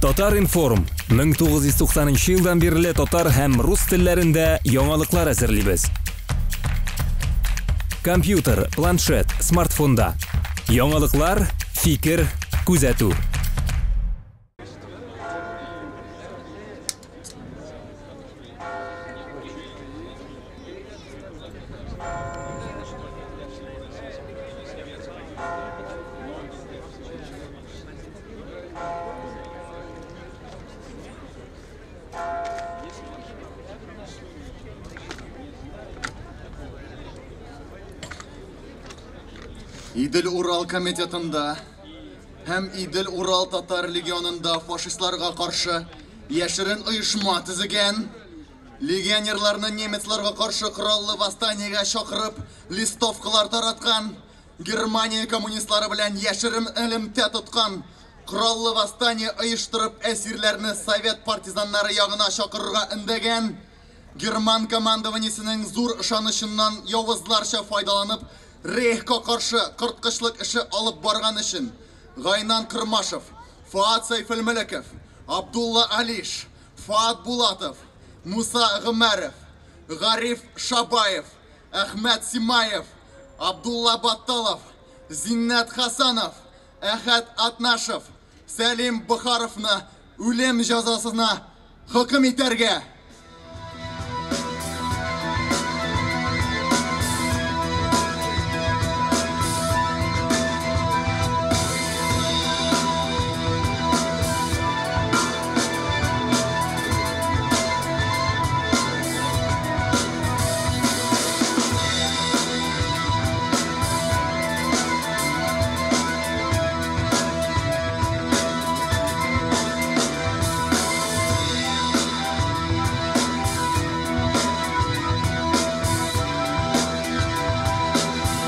Татар-информ 1990 елдан бирле татар һәм рус телләрендә яңалыклар әзерлибез. Компьютер, планшет, смартфонда. Яңалыклар, фикер, күзәтү. Идел-Урал комитетында һәм Идел-Урал татар легионында фашистларга каршы яшерен оешма төзегән, легионерларны немецларга каршы кораллы восстаниегә чакырып, листовкалар тараткан, Германия коммунистлары белән яшерен элемтә тоткан, кораллы восстание оештырып, әсирләрне совет партизаннары ягына чакырырга өндәгән, герман командованиесенең зур ышанычыннан явызларча файдаланып, Рейхка каршы корткычлык эше алып барган өчен Гайнан Кормашев, Фоат Сәйфелмөлеков, Абдулла Алиш, Фоат Булатов, Муса Гомәров, Гариф Шабаев, Әхмәт Симаев, Абдулла Батталов, Зиннәт Хасанов, Әхәт Атнашев, Сәлим Бохаровны үлем җәзасына хөкем итәргә.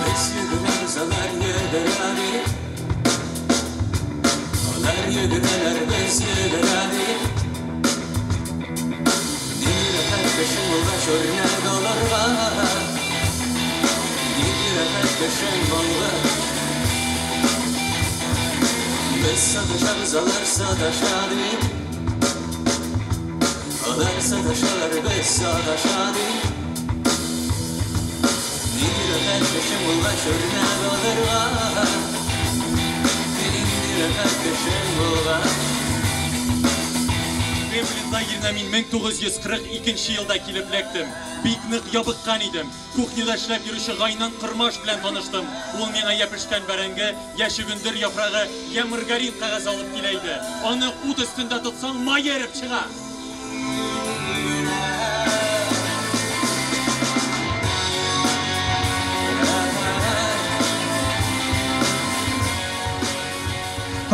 Без йөгерәбез, алар йөгерә дип. Алар йөгерәләр, без йөгерә дип. Нинди рәхәт кешең булгач үрнәк алырга. Нинди рәхәт кешең булгач. Без саташабыз, алар саташа дип. Алар саташалар, без саташа дип. Нинди рәхәт кешең булгач үрнәк алырга. Нинди рәхәт кешең булгач. Кремлин лагерена мин 1942 елда килеп эләктем. Бик нык ябыккан идем. Кухняда эшләп йөрүче Гайнан Кормаш белән таныштым. Ул миңа я пешкән бәрәңге, я чөгендер яфрагы, я маргарин кәгазе алып килә иде. Аны ут өстендә тотсаң, май эреп чыга.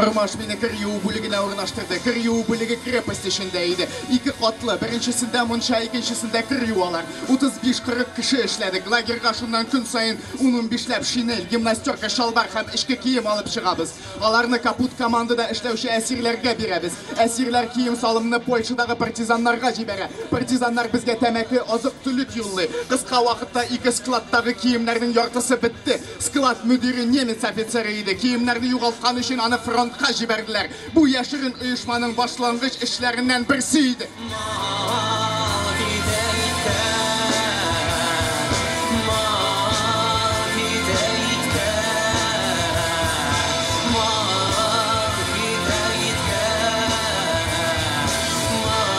Кормаш мине кер юу бүлегенә урнаштырды. Кер юу бүлеге крепость эчендә иде. Ике катлы, беренчесендә мунча, икенчесендә кер юалар. 35-40 кеше эшләдек. Лагерьга шуннан көн саен 10-15ләп шинель, гимнастерка, чалбар һәм эчке кием алып чыгабыз. Аларны капут командада эшләүче әсирләргә бирәбез. Әсирләр кием салымны Польшадагы партизаннарга җибәрә. Партизаннар безгә тәмәке, азык-төлек юллый. Кыска вакытта ике складтагы киемнәрнең яртысы бетте. Склад мөдире немец офицеры иде. Киемнәрне югалткан өчен аны фронтка җибәрделәр. Бу яшерен оешманың башлангыч эшләреннән берсе иде. Мал китә иткә, мал китә иткә, мал китә иткә, мал.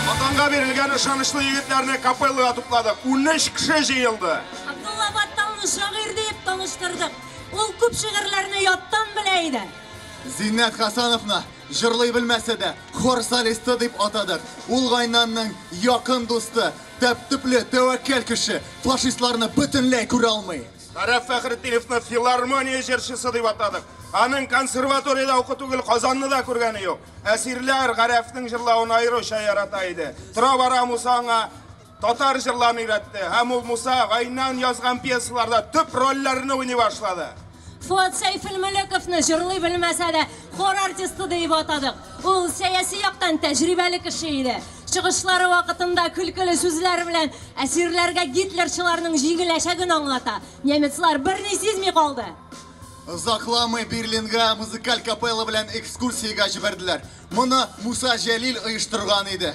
Ватанга бирелгән ышанычлы егетләрне капеллага тупладык. 13 кеше җыелды. Абдулла Батталны шагыйрь дип таныштырдык. Ул күп шигырьләрне яттан белә иде. Зиннәт Хасановны җырлый белмәсә дә, хор солисты дип атадык. Ул Гайнанның якын дусты, тәп-төпле, тәвәккәл кеше, фашистларны бөтенләй күрә алмый. Гарәф Фәхретдиновны филармония җырчысы дип атадык. Аның консерваториядә уку түгел, Казанны да күргәне юк. Әсирләр Гарәфнең җырлавын аеруча ярата иде. Тора-бара Муса аңа татар җырларын өйрәтте. Һәм ул Муса Гайнан язган пьесаларда төп рольләрне уйный башлады. Фоат Сәйфелмөлековны җырлый белмәсә дә, хор артисты дип атадык. Ул сәяси яктан тәҗрибәле кеше иде. Чыгышлары вакытында көлкеле сүзләр белән әсирләргә гитлерчыларның җиңеләчәген аңлата. Немецлар берни сизми калды. Озакламый Берлинга музыкаль капелла белән экскурсиягә җибәрделәр. Моны Муса Җәлил оештырган иде.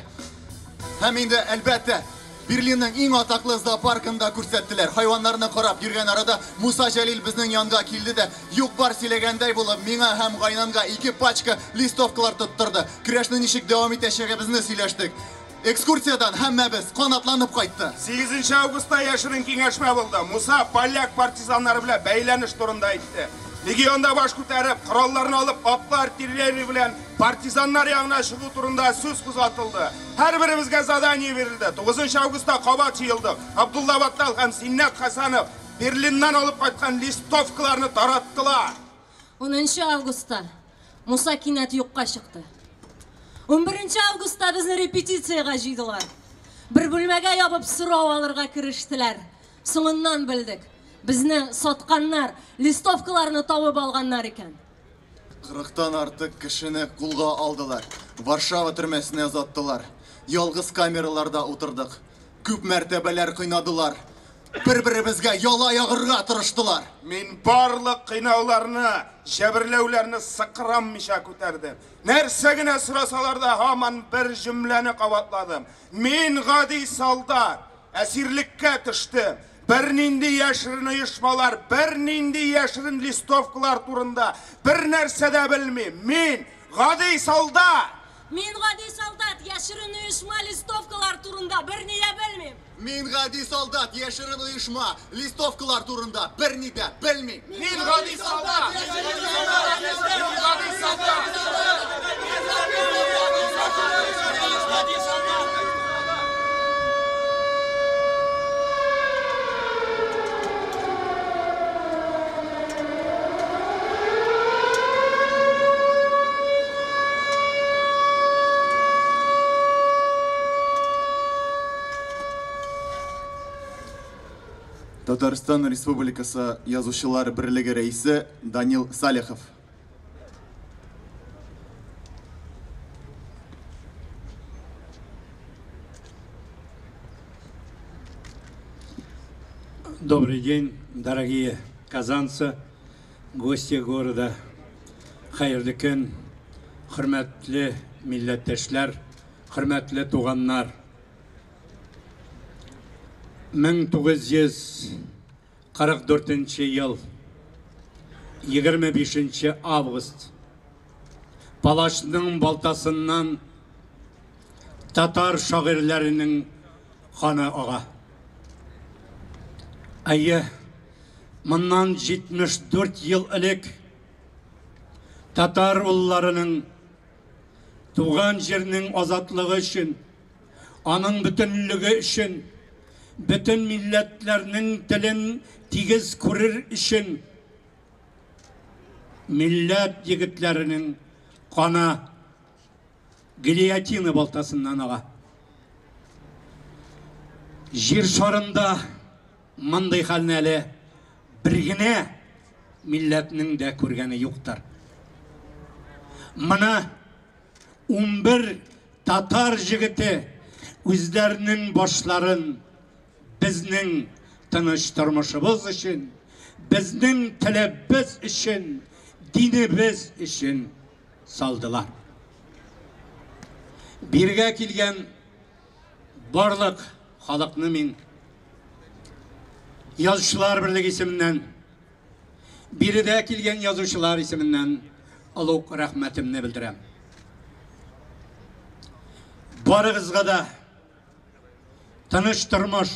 Һәм инде, әлбәттә, Берлинның иң атаклы зоопаркында күрсәттеләр. Хайваннарны карап йөргән арада Муса Җәлил безнең янга килде дә, юк-бар сөйләгәндәй булып, миңа һәм Гайнанга ике пачка листовкалар тоттырды. Көрәшне ничек дәвам итәчәгебезне сөйләштек. Экскурсиядән һәммәбез канатланып кайтты. 8 августта яшерен киңәшмә булды. Муса поляк партизаннары белән бәйләнеш турында әйтте. Легионда баш күтәреп, коралларны алып, атлы артиллерия белән партизаннар ягына чыгу турында сүз кузгатылды. Һәрберебезгә задание бирелде. 9 августта кабат җыелдык. Абдулла Баттал һәм Зиннәт Хәсәнов Берлиннан алып кайткан листовкаларны тараттылар. 10 августта Муса кинәт юкка чыкты. 11 августта безне репетициягә җыйдылар. Бер бүлмәгә ябып сорау алырга керештеләр. Соңыннан белдек. Безне сатканнар, листовкаларны табып алганнар икән. 40-тан артык кешене кулга алдылар. Варшава төрмәсенә озаттылар. Ялгыз камераларда утырдык. Күп мәртәбәләр кыйнадылар. Бер-беребезгә яла ягырга тырыштылар. Мин барлык кыйнауларны, җәберләүләрне сыкранмыйча күтәрдем. Нәрсә генә сорасалар да, һаман бер җөмләне кабатладым. Мин гади солдат, әсирлеккә төштем. Бернинди яшерен оешмалар, бернинди яшерен листовкалар турында бер нәрсә дә белмим. Мин гади солдат. Мин гади солдат, яшерен оешма, листовкалар турында берни дә белмим. Мин гади солдат, яшерен оешма, листовкалар турында берни дә белмим. Мин гади солдат. Мин гади солдат. Гади солдат. Татарстан Республикасы Язучылар берлеге рәисе Данил Салихов. Добрый день, дорогие казанцы, гости города. Хәерле көн, хөрмәтле милләттәшләр, хөрмәтле туганнар. 1944 ел, 25 август. Палачның балтасыннан татар шагыйрьләренең каны ага. Әйе, моннан 74 ел элек татар улларының туган җирнең азатлыгы өчен, аның бөтенлеге өчен, бөтен милләтләрнең телен тигез күрер өчен милләт егетләренең каны гильотина балтасыннан ага. Җир шарында мондый хәлне әле бер генә милләтнең дә күргәне юктыр. Моны 11 татар егете үзләренең башларын безнең тыныч тормышыбыз өчен, безнең телебез өчен, динебез өчен салдылар. Биргә килгән барлык халыкны мин Язучылар берлеге исеменнән, биредә килгән язучылар исеменнән олуг рәхмәтемне белдерәм. Барыгызга да тыныч тормыш,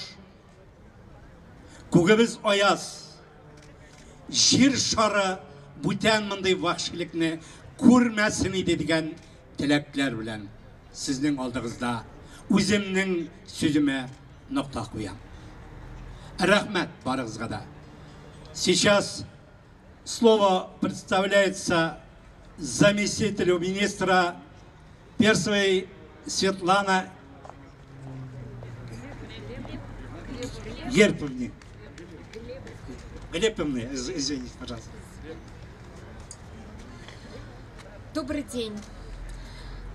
күгебез аяз, җир шары бүтән мондый вәхшилекне күрмәсен иде дигән теләкләр белән сезнең алдыгызда үземнең сүземә нокта куям. Рәхмәт барыгызга да. Сейчас слово представляется заместителю министра Персовой Светлана Герповне. Глебовне, извините, пожалуйста. Добрый день,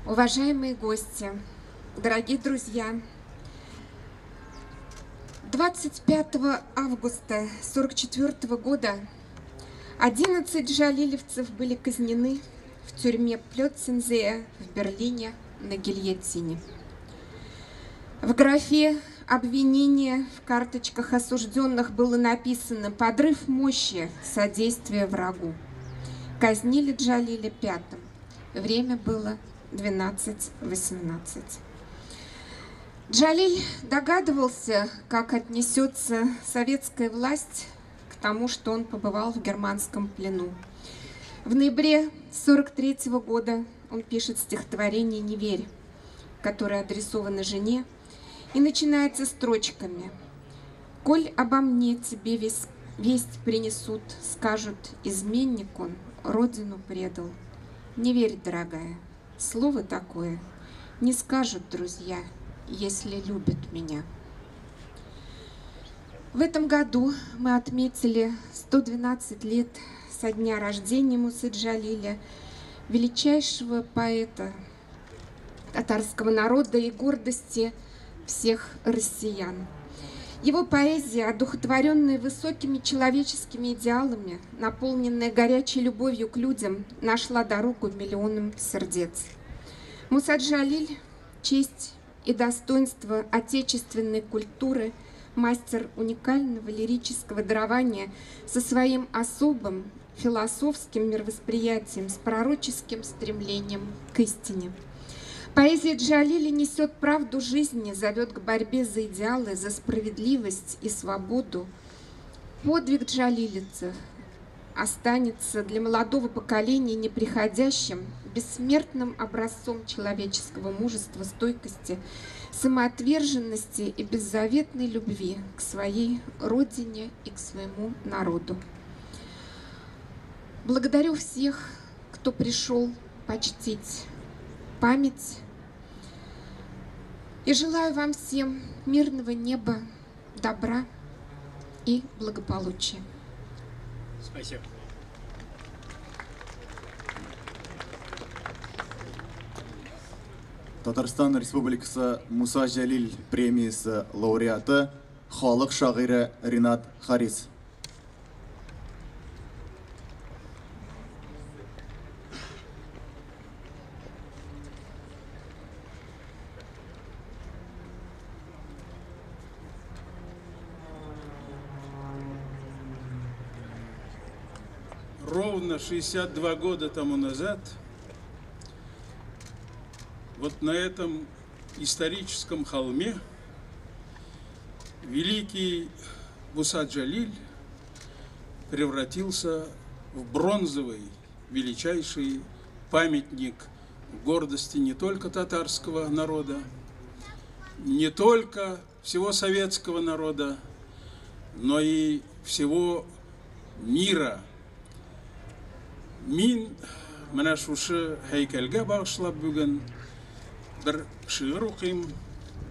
уважаемые гости, дорогие друзья. 25 августа 1944 года 11 джалилевцев были казнены в тюрьме Плётцензея в Берлине на гильотине. В графе обвинения в карточках осужденных было написано «Подрыв мощи, содействие врагу». Казнили Джалиля пятым. Время было 12:18. Джалиль догадывался, как отнесется советская власть к тому, что он побывал в германском плену. В ноябре 1943 года он пишет стихотворение «Не верь», которое адресовано жене, и начинается строчками: «Коль обо мне тебе весть принесут, скажут, изменник он, родину предал. Не верь, дорогая, слово такое не скажут друзья, если любят меня». В этом году мы отметили 112 лет со дня рождения Мусы Джалиля, величайшего поэта татарского народа и гордости всех россиян. Его поэзия, одухотворенная высокими человеческими идеалами, наполненная горячей любовью к людям, нашла дорогу миллионам сердец. Муса Джалиль – честь и достоинство отечественной культуры, мастер уникального лирического дарования со своим особым философским мировосприятием, с пророческим стремлением к истине. Поэзия Джалиля несет правду жизни, зовет к борьбе за идеалы, за справедливость и свободу. Подвиг джалилицев останется для молодого поколения неприходящим, бессмертным образцом человеческого мужества, стойкости, самоотверженности и беззаветной любви к своей родине и к своему народу. Благодарю всех, кто пришел почтить память. И желаю вам всем мирного неба, добра и благополучия. Спасибо. Татарстан Республикасы Муса Җәлил премиясе лауреаты, халык шагыйре Ринат Харис. Ровно 62 года тому назад, вот на этом историческом холме, великий Муса Джалиль превратился в бронзовый величайший памятник гордости не только татарского народа, не только всего советского народа, но и всего мира. Мин менә шушы һәйкәлгә багышлап бүген бер шигырь укыйм,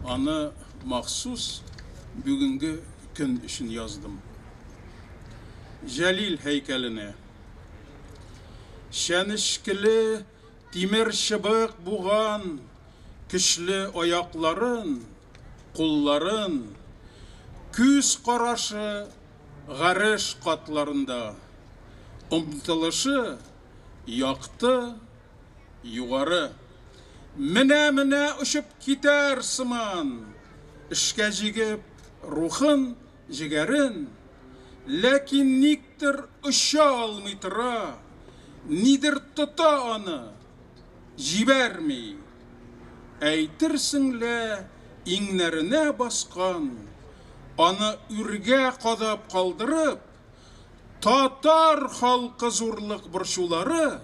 аны махсус бүгенге көн өчен яздым. Җәлил һәйкәленә. Чәнечкеле тимер чыбык буган көчле аякларын, кулларын, күз карашы гарыш катларында, омтылышы якты, югары. Менә-менә очып китәр сыман, эшкә җигеп рухын, җегәрен, ләкин никтер оча алмый тора, нидер тота аны, җибәрми. Әйтерсең лә иңнәренә баскан, аны үргә кадап калдырып, татар халкы зурлык борчулары,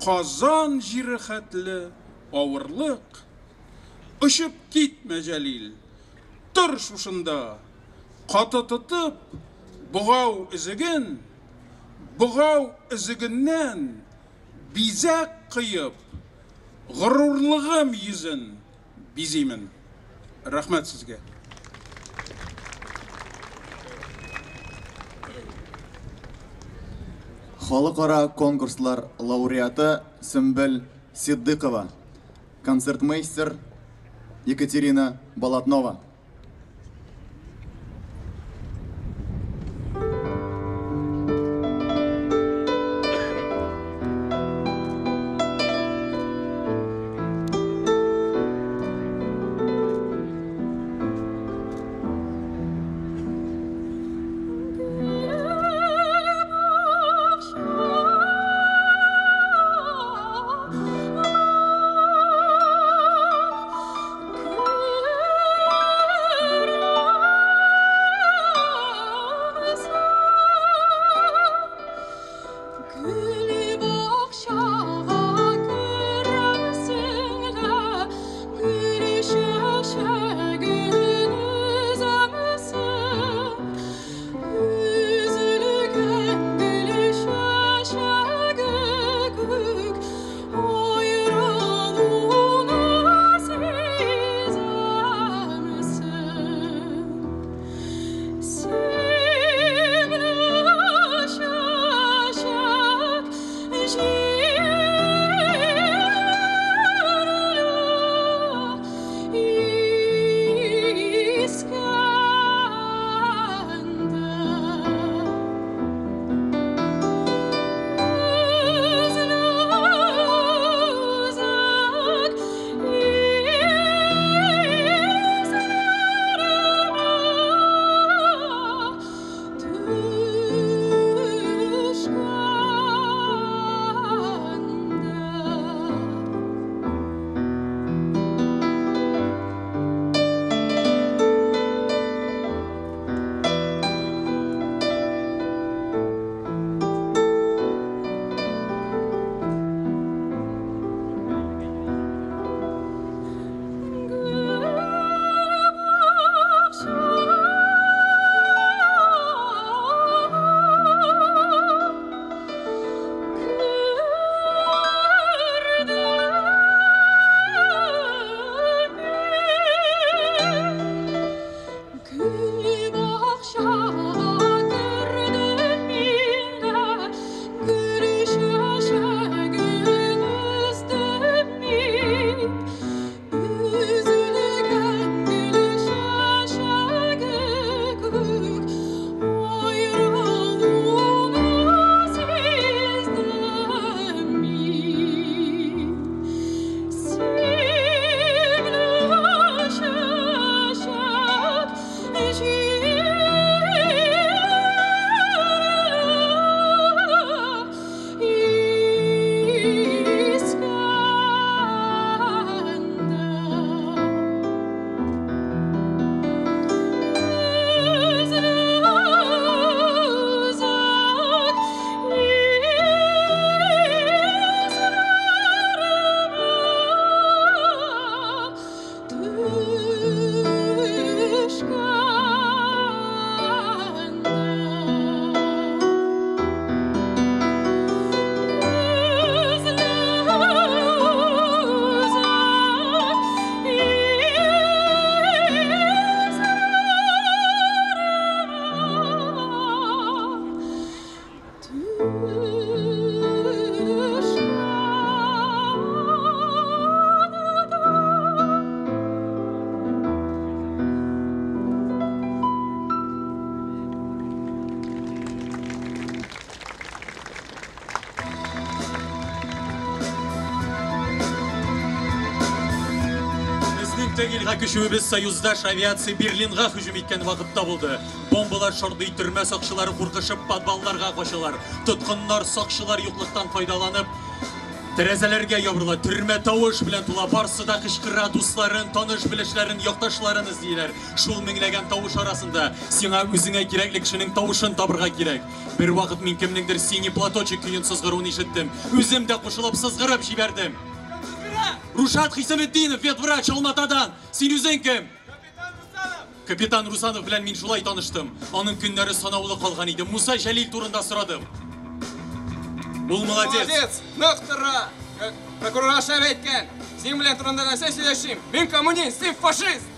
Казан җире хәтле авырлык. Очып китмә, Җәлил, тор шушында, каты тотып богау өзеген, богау өзегеннән бизәк кыеп, горурлыгым йөзен бизимен. Рәхмәт сезгә. Халыкара конкурслар лауреаты Сөмбел Сиддыкова, концертмейстер Екатерина Болотнова. Тегельгә күчүебез союздаш авиация Берлинга һөҗүм иткән вакытта булды. Бомбалар шартлый, төрмә сакчылары куркышып подвалларга качалар. Тоткыннар сакчылар юклыктан файдаланып, тәрәзәләргә ябырыла. Төрмә тавыш белән тула, барсы да кычкыра, дусларын, таныш-белешләрен, якташларын эзлиләр. Шул меңләгән тавыш арасында сиңа үзеңә кирәкле кешенең тавышын табырга кирәк. Бер вакыт мин кемнеңдер «Синий платочек» көен сызгыруын ишеттем. Үзем дә кушылып сызгырып җибәрдем. Рушат Хисаметдинов, ветврач Алматадан. Син үзең кем? Капитан Русанов белән мин шулай таныштым. Аның көннәре санаулы калган иде. Муса Җәлил турында сорадым. Ул молодец. Молодец, нык тора. Прокурорга шәп әйткән. Синең белән турында нәрсә сөйләшим? Мин коммунист, син фашист.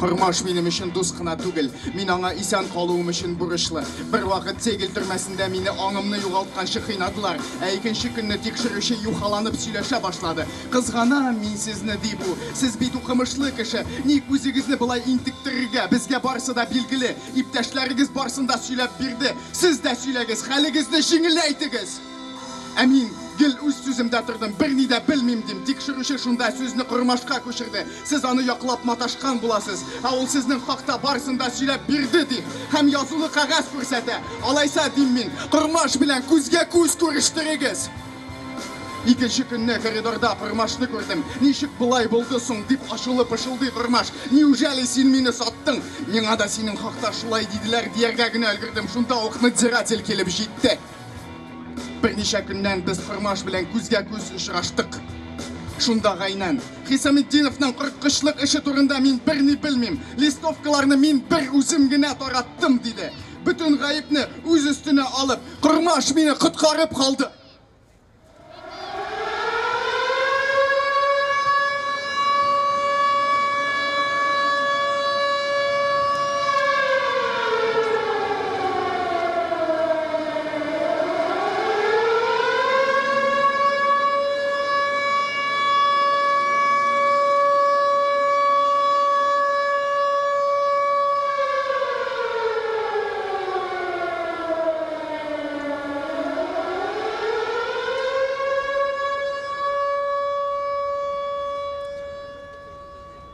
Кормаш минем өчен дус кына түгел, мин аңа исән калуым өчен бурычлы. Бер вакыт Тегель төрмәсендә мине аңымны югалтканчы кыйнадылар, ә икенче көнне тикшерүче юхаланып сөйләшә башлады. Кызганам мин сезне, ди бу. Сез бит укымышлы кеше. Ник үзегезне болай интектерергә? Безгә барысы да билгеле. Иптәшләрегез барысын да сөйләп бирде. Сез дә сөйләгез, хәлегезне җиңеләйтегез. Ә мин гел үз сүземдә тордым, берни дә белмим дим. Тикшерүче шунда сүзне Кормашка күчерде. Сез аны яклап маташкан буласыз, ә ул сезнең хакта барысын да сөйләп бирде ди. Һәм язулы кәгазь күрсәтә. Алайса дим мин, Кормаш белән күзгә күз күрештерегез. Икенче көнне коридорда Кормашны күрдем. Ничек болай булды соң дип ачулы пышылдый Кормаш. Неужели син мине саттың? Миңа да синең хакта шулай диделәр дияргә генә өлгердем. Шунда ук надзиратель килеп җитте. Берничә көннән без Кормаш белән күзгә күз очраштык. Шунда Гайнан, Хисаметдиновның корткычлык эше турында мин берни белмим. Листовкаларны мин бер үзем генә тараттым, диде. Бөтен гаепне үз өстенә алып, Кормаш мине коткарып калды.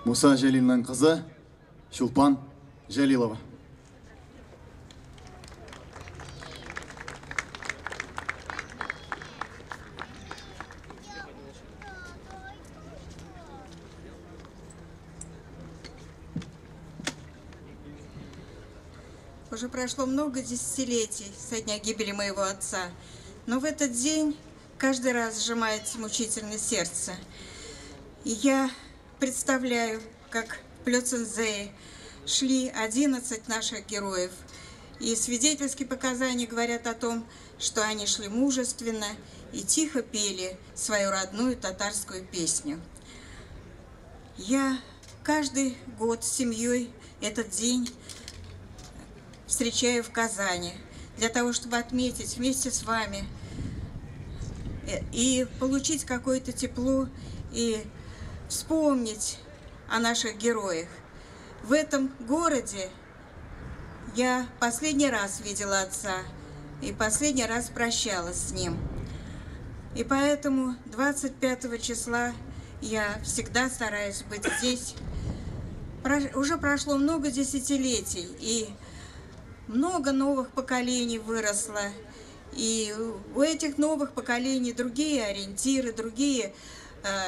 Муса Җәлилнең кызы Чулпан Җәлилова. Уже прошло много десятилетий со дня гибели моего отца, но в этот день каждый раз сжимается мучительно сердце. И я представляю, как в Плётцензее шли 11 наших героев. И свидетельские показания говорят о том, что они шли мужественно и тихо пели свою родную татарскую песню. Я каждый год с семьей этот день встречаю в Казани, для того, чтобы отметить вместе с вами и получить какое-то тепло и вспомнить о наших героях. В этом городе я последний раз видела отца и последний раз прощалась с ним. И поэтому 25 числа я всегда стараюсь быть здесь. Уже прошло много десятилетий, и много новых поколений выросло. И у этих новых поколений другие ориентиры, другие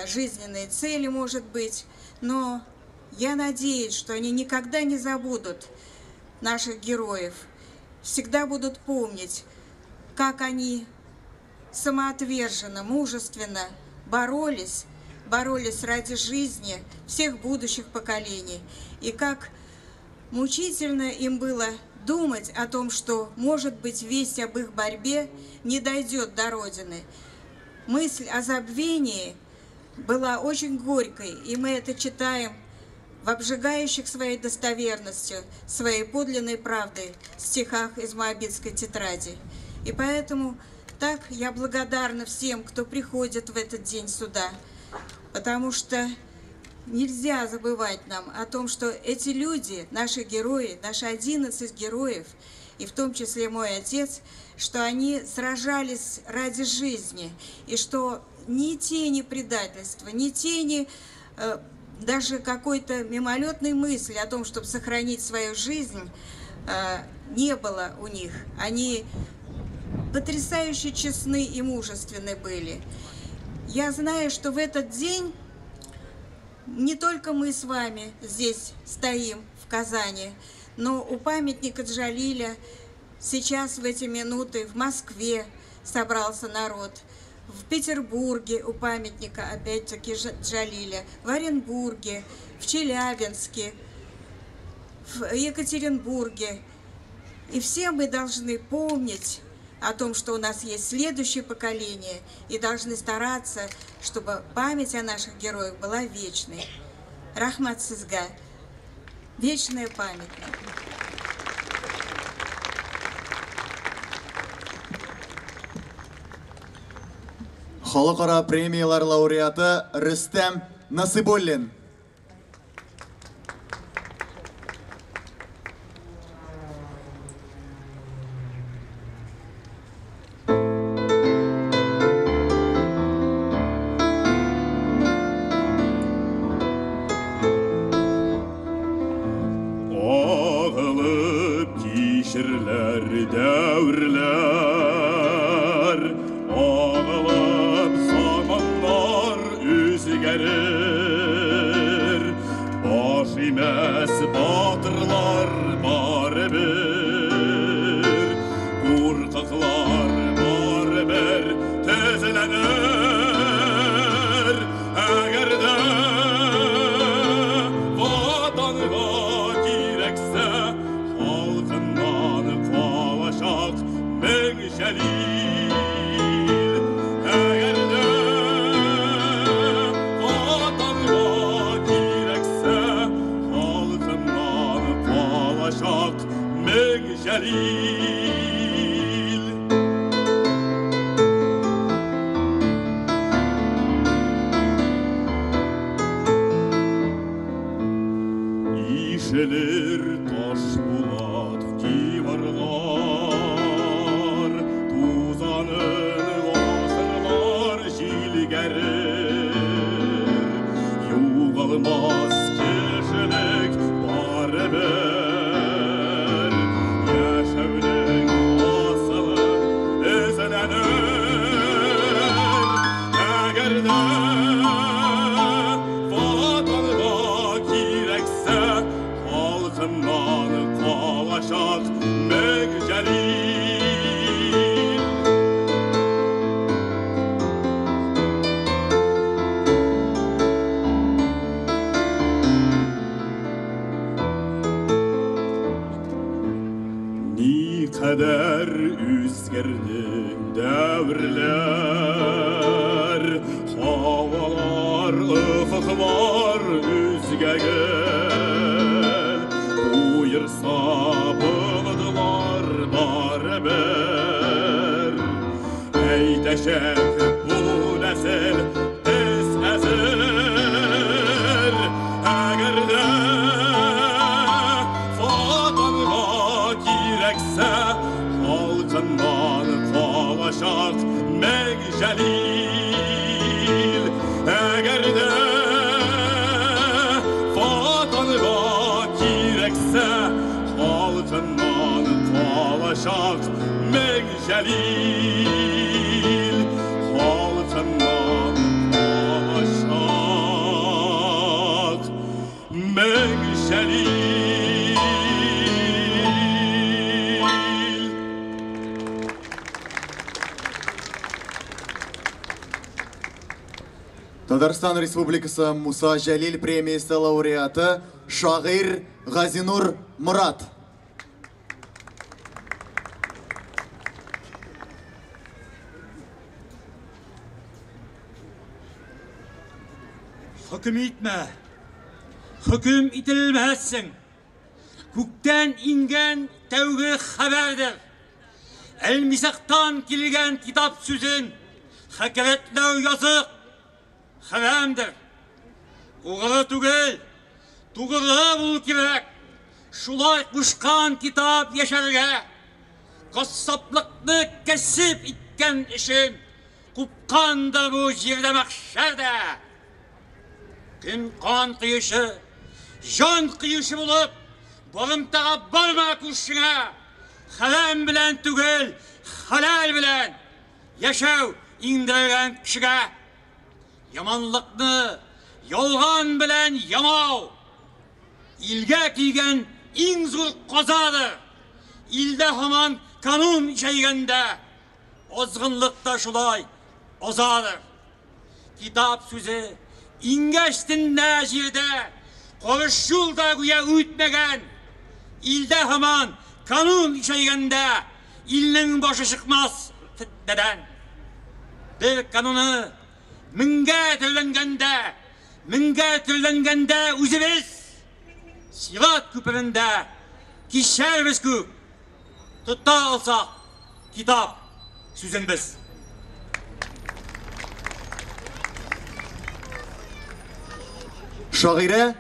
жизненные цели, может быть. Но я надеюсь, что они никогда не забудут наших героев, всегда будут помнить, как они самоотверженно, мужественно боролись, боролись ради жизни всех будущих поколений. И как мучительно им было думать о том, что, может быть, весть об их борьбе не дойдет до Родины. Мысль о забвении была очень горькой, и мы это читаем в обжигающих своей достоверностью, своей подлинной правдой стихах из Моабитской тетради. И поэтому так я благодарна всем, кто приходит в этот день сюда, потому что Нельзя забывать нам о том, что эти люди, наши герои, наши 11 героев, и в том числе мой отец, что они сражались ради жизни, и что ни тени предательства, ни тени даже какой-то мимолетной мысли о том, чтобы сохранить свою жизнь, не было у них. Они потрясающе честны и мужественны были. Я знаю, что в этот день не только мы с вами здесь стоим в Казани, но у памятника Джалиля сейчас в эти минуты в Москве собрался народ, в Петербурге у памятника, опять-таки, Джалиля, в Оренбурге, в Челябинске, в Екатеринбурге. И все мы должны помнить о том, что у нас есть следующее поколение, и должны стараться, чтобы память о наших героях была вечной. Рахмат сезгә. Вечная память. Халыкара премиялар лауреаты Рөстәм Насыйбуллин. Агылып кичерләр дәверләр, агылып заманнар үзгәрер. Баш имәс батырлар барыбер, куркаклар барыбер тезләнер. Әгәр дә ватанга кирәксә, халкыннан калачак мең Җәлил. Әгәр дә ватанга кирәксә, халкыннан калачак мең Җәлил. Ишелер таш булат диварлар, тузанын гасырлар җилгәрер. Югалмас кешелек барыбер, яшәүнең асылын эзләнер. Әгәр дә ватанга кирәксә, халкыннан калачак мең Җәлил. Никадәр үзгәрде дәверләр, һавалар, офыклар үзгәгән. Куерса болытлар барыбер, әйтәчәк бу нәсел без әзер. Әгәр дә ватанга кирәксә, халкыннан калачак мең Җәлил. Әгәр дә ватанга кирәксә, халкыннан калачак мең Җәлил. Халкыннан калачак мең Җәлил. Татарстан Республикасы Муса Җәлил премиясе лауреаты шагыйрь Газинур Морат. Хөкем итмә, хөкем ителмәссең. Күктән иңгән тәүге хәбәрдер. Әлмисактан килгән китап сүзен хакәрәтләү язык, хәрәмдер. Угры түгел, тугры булу кирәк. Шулай кушкан китап яшәргә. Кассаплыкны кәсеп иткән өчен купкандыр бу җирдә мәхшәрдә. Кем кан коючы, җан кыючы булып, барымтага барма күршеңә. Хәрам белән түгел, хәләл белән яшәү иңдерелгән кешегә. Яманлыкны ялган белән ямау илгә килгән иң зур казадыр. Илдә һаман канун ишәйгәндә, азгынлык та шулай азадыр. Китап сүзе иңгәч тендә җирдә, карыш юл да гүя үтмәгән. Илдә һаман канун ишәйгәндә, илнең башы чыкмас фетнәдән. Бер кануны меңгә төрләнгәндә, меңгә төрләнгәндә үзебез Сират күперендә кичәрбез күк, тота алсак китап сүзен без. Шагыйрә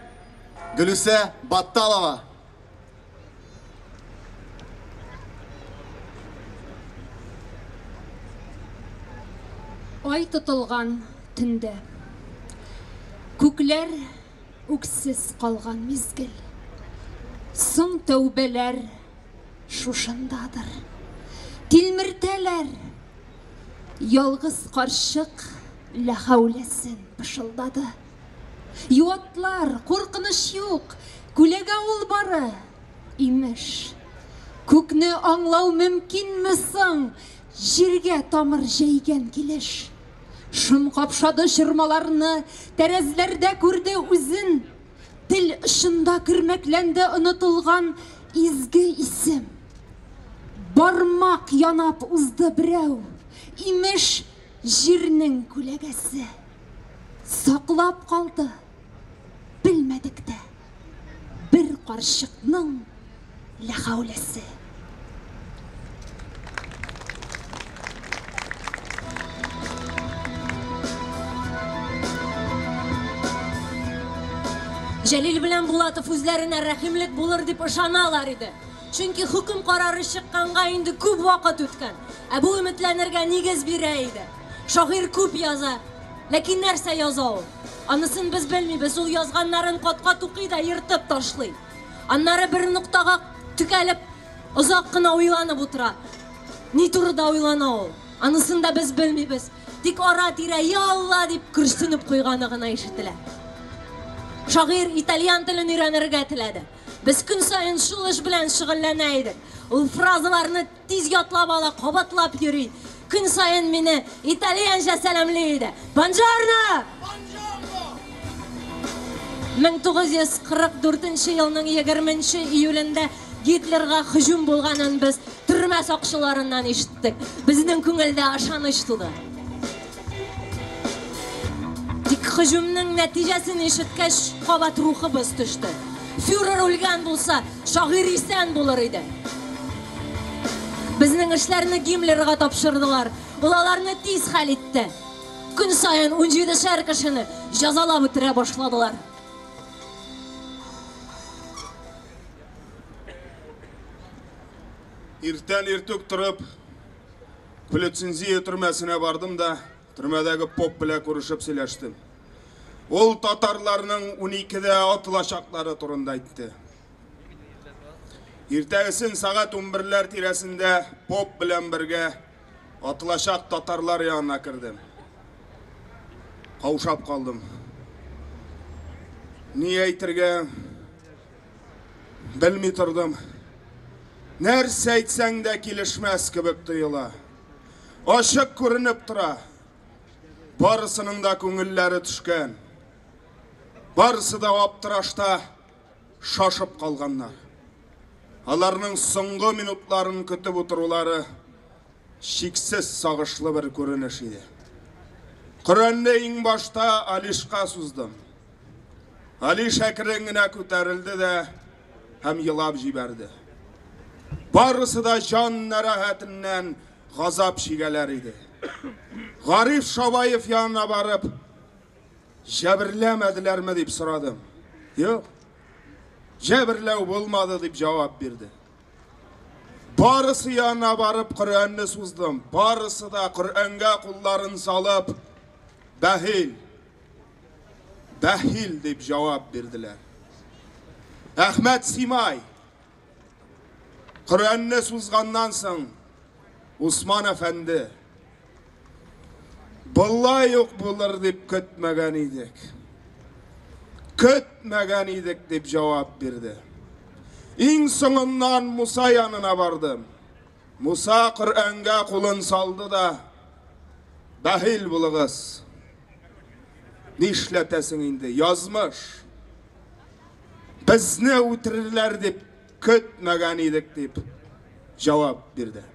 Гөлүсә Батталова. Ай тотылган төндә. Күкләр үксез калган мизгел. Соң тәүбәләр шушындадыр. Тилмертәләр. Ялгыз карчык ләхәүләсен пышылдады. Юатлар, куркыныч юк, күләгә ул бары. Имеш, күкне аңлау мөмкинме соң, җиргә тамыр җәйгән килеш? Шом капшады чормаларны, тәрәзләрдә күрде үзен. Тел очында көрмәкләнде онытылган изге исем. Бармак янап узды берәү, имеш, җирнең күләгәсе. Саклап калды, белмәдек тә, бер карчыкның ләхәүләсе. Җәлил белән Булатов үзләренә рәхимлек булыр дип ышаналар иде. Чөнки хөкем карары чыкканга инде күп вакыт үткән. Ә бу өметләнергә нигез бирә иде. Шагыйрь күп яза. Ләкин нәрсә яза ул? Анысын без белмибез. Ул язганнарын кат-кат укый да ертып ташлый. Аннары бер ноктага текәлеп, озак кына уйланып утыра. Ни турыда уйлана ул? Анысын да без белмибез. Тик ара-тирә «Я Алла!» дип көрсенеп куйганы гына ишетелә. Шагыйрь итальян телен өйрәнергә теләде. Без көн саен шул эш белән шөгыльләнә идек. Ул фразаларны тиз ятлап ала, кабатлап йөри. Көн саен мине итальянча сәламли иде. Бонжорно! 1944 елның 20 июлендә Гитлерга һөҗүм булганын без төрмә сакчыларыннан ишеттек. Безнең күңелдә ышаныч туды. Тик һөҗүмнең нәтиҗәсен ишеткәч, кабат рухыбыз төште. Фюрер үлгән булса, шагыйрь исән булыр иде. Безнең эшләрне Гиммлерга тапшырдылар. Ул аларны тиз хәл итте. Көн саен 17шәр кешене җәзалап үтерә башладылар. Иртән иртүк торып, Плецензия төрмәсенә бардым да, төрмәдәге поп белән күрешеп сөйләштем. Ул татарларның 12-дә атылачаклары турында әйтте. Иртәгесен сәгать 11-ләр тирәсендә поп белән бергә атылачак татарлар янына кердем. Каушап калдым. Ни әйтергә белми тордым. Нәрсә әйтсәң дә килешмәс кебек тоела. Ачык күренеп тора. Барысының да күңелләре төшкән. Барысы да аптырашта шашып калганнар. Аларның соңгы минутларын көтеп утырулары чиксез сагышлы бер күренеш иде. Коръәнне иң башта Алишка суздым. Алиш әкрен генә күтәрелде дә һәм елап җибәрде. Барысы да җан нәрәхәтеннән газап чигәләр иде. Гариф Шабаев янына барып, Җәберләмәделәрме дип сорадым. Юк. Җәберләү булмады дип җавап бирде. Барысы янына барып Коръәнне суздым. Барысы да Коръәнгә кулларын салып, бәхил, бәхил дип җавап бирделәр. Әхмәт Симай Коръәнне сузганнан соң Усман әфәнде болай ук булыр дип көтмәгән идек. Көтмәгән идек дип җавап бирде. Иң соңыннан Муса янына бардым. Муса Коръәнгә кулын салды да, бәхил булыгыз. Нишләтәсең инде, язмыш. Безне үтерерләр дип көтмәгән идек дип җавап бирде.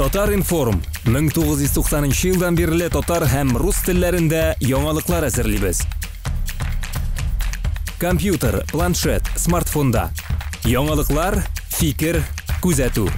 Татар-информ 1990 елдан бирле татар һәм рус телләрендә яңалыклар әзерлибез. Компьютер, планшет, смартфонда. Яңалыклар, фикер, Күзәтү.